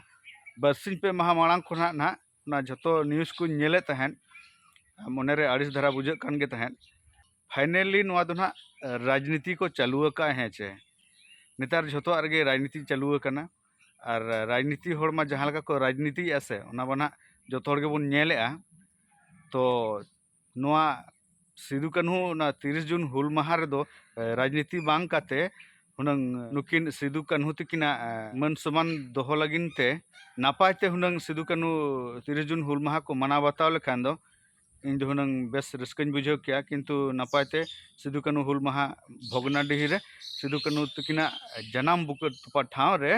ᱵᱟᱨᱥᱤᱧ ᱯᱮ ᱢᱟᱦᱟ ᱢᱟᱲᱟᱝ ᱠᱷᱚᱱᱟᱜ ᱱᱟᱦᱟᱜ ᱚᱱᱟ ᱡᱷᱚᱛᱚ ᱱᱤᱭᱩᱡᱽ ᱠᱚᱧ ᱧᱮᱞᱮᱫ ᱛᱟᱦᱮᱸᱫ, ᱢᱚᱱᱮᱨᱮ ᱟᱹᱲᱤᱥ ᱫᱷᱟᱨᱟ ᱵᱩᱡᱷᱟᱹᱜ ᱠᱟᱱ ᱜᱮ ᱛᱟᱦᱮᱸᱫ᱾ ᱯᱷᱟᱭᱱᱮᱞᱤ ᱱᱚᱣᱟ ᱫᱚ ᱱᱟᱦᱟᱜ ᱨᱟᱡᱽᱱᱤᱛᱤ ᱠᱚ ᱪᱟᱹᱞᱩ ᱟᱠᱟᱫᱼᱟ, ᱦᱮᱸ ᱪᱮ? ᱱᱮᱛᱟᱨ ᱡᱷᱚᱛᱚᱣᱟᱜ ᱨᱮᱜᱮ ᱨᱟᱡᱽᱱᱤᱛᱤ ᱪᱟᱹᱞᱩ ᱟᱠᱟᱱᱟ᱾ ᱟᱨ ᱨᱟᱡᱽᱱᱤᱛᱤ ᱦᱚᱲ ᱢᱟ ᱡᱟᱦᱟᱸ ᱞᱮᱠᱟ ᱠᱚ ᱨᱟᱡᱽᱱᱤᱛᱤᱭᱮᱫᱼᱟ ᱥᱮ, ᱚᱱᱟ ᱢᱟ ᱱᱟᱦᱟᱜ ᱡᱚᱛᱚ ᱦᱚᱲ ᱜᱮᱵᱚᱱ ᱧᱮᱞᱮᱫᱼᱟ᱾ ᱛᱚ ᱱᱚᱣᱟ ᱥᱤᱫᱩ ᱠᱟᱹᱱᱦᱩ ᱚᱱᱟ ᱛᱤᱨᱤᱥ ᱡᱩᱱ ᱦᱩᱞ ᱢᱟᱦᱟ ᱨᱮᱫᱚ, ᱮ, ᱨᱟᱡᱽᱱᱤᱛᱤ ᱵᱟᱝ ᱠᱟᱛᱮ ᱦᱩᱱᱟᱹᱝ ᱱᱩᱠᱤᱱ ᱥᱤᱫᱩ ᱠᱟᱹᱱᱦᱩ ᱛᱟᱹᱠᱤᱱᱟᱜ, ᱮ, ᱢᱟᱹᱱ ᱥᱚᱢᱟᱱ ᱫᱚᱦᱚ ᱞᱟᱹᱜᱤᱫ ᱛᱮ ᱱᱟᱯᱟᱭ ᱛᱮ ᱦᱩᱱᱟᱹᱝ ᱥᱤᱫᱩ ᱠᱟᱹᱱᱦᱩ ᱛᱤᱨᱤᱥ ᱡᱩᱱ ᱦᱩᱞ ᱢᱟᱦᱟ ᱠᱚ ᱢᱟᱱᱟᱣ ᱵᱟᱛᱟᱣ ᱞᱮᱠᱷᱟᱱ ᱫᱚ ᱤᱧ ᱫᱚ ᱦᱩᱱᱟᱹᱝ ᱵᱮᱥ ᱨᱟᱹᱥᱠᱟᱹᱧ ᱵᱩᱡᱷᱟᱹᱣ ᱠᱮᱭᱟ᱾ ᱠᱤᱱᱛᱩ ᱱᱟᱯᱟᱭ ᱛᱮ ᱥᱤᱫᱩ ᱠᱟᱹᱱᱦᱩ ᱦᱩᱞ ᱢᱟᱦᱟ ᱵᱷᱚᱜᱽᱱᱟᱰᱤᱦᱤ ᱨᱮ ᱥᱤᱫᱩ ᱠᱟᱹᱱᱦᱩ ᱛᱟᱹᱠᱤᱱᱟᱜ ᱡᱟᱱᱟᱢ ᱵᱩᱠᱟᱹ ᱛᱚᱯᱟ ᱴᱷᱟᱶ ᱨᱮ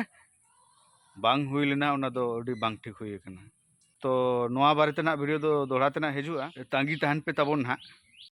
ᱵᱟᱝ ᱦᱩᱭ ᱞᱮᱱᱟ, ᱚᱱᱟ ᱫᱚ ᱟᱹᱰᱤ ᱵᱟᱝ ᱴᱷᱤᱠ ᱦᱩᱭ ᱟᱠᱟᱱᱟ᱾ ᱛᱚ ᱱᱚᱣᱟ ᱵᱟᱨᱮ ᱛᱮᱱᱟᱜ ᱵᱷᱤᱰᱤᱭᱳ ᱫᱚ ᱫᱚᱦᱲᱟ ᱛᱮᱱᱟᱜ ᱦᱤᱡᱩᱜᱼᱟ, ᱛᱟᱺᱜᱤ ᱛᱟᱦᱮᱱ ᱯᱮ ᱛᱟᱵᱚᱱ ᱱᱟᱦᱟᱜ᱾